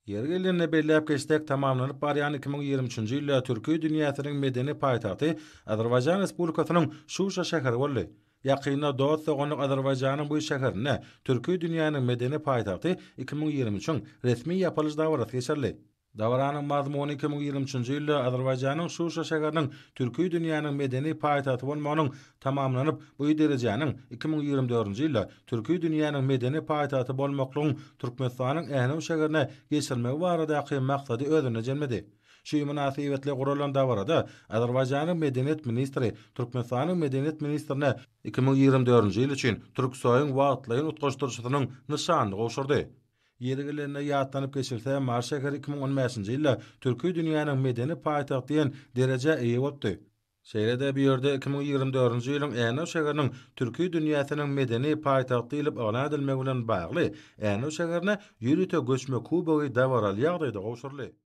Ýeri gelende belläp geçsek, tamamlanyp barýan 2023-nji ýylda Türki dünýäsiniň medeni paýtagty Azerbaýjan Respublikasynyň Şuşa şäheri boldy. Ýakynda dost-doganlyk Azerbaýjanyň bu şäherinde Türki dünýäniň medeni paýtagty 2023-iň resmi ýapylyş dabarasy geçirildi. Dabaranyň mazmuny 2023-nji ýylda Azerbaýjanyň Şuşa şäheriniň Türki dünýäniň medeni paýtagty bolmagynyň tamamlanyp, bu derejäniň 2024-nji ýylda Türki dünýäniň medeni paýtagty bolmaklygyň Türkmenistanyň Änew şäherine geçirilmegi baradaky maksady özünde jemledi. Şu mynasybetli guralan dabarada Azerbaýjanyň medeniýet ministri Türkmenistanyň medeniýet ministrine 2024-nji ýyl üçin Türksoýyň wagtlaýyn utgaşdyryjysynyň nyşanyny gowşurdy. Ýeri gelende ýatlanyp geçilse, Mary şäheri 2015-nji ýylda Türki dünýäniň medeni paýtagty diýen derejä eýe bolupdy. Şeýle-de bu ýerde 2024-nji ýylyň Änew şäheriniň Türki dünýäsiniň medeni paýtagty diýlip yglan edilmegi bilen bagly Änew şäherine ýörite göçme kubogy dabaraly ýagdaýda gowşuryldy.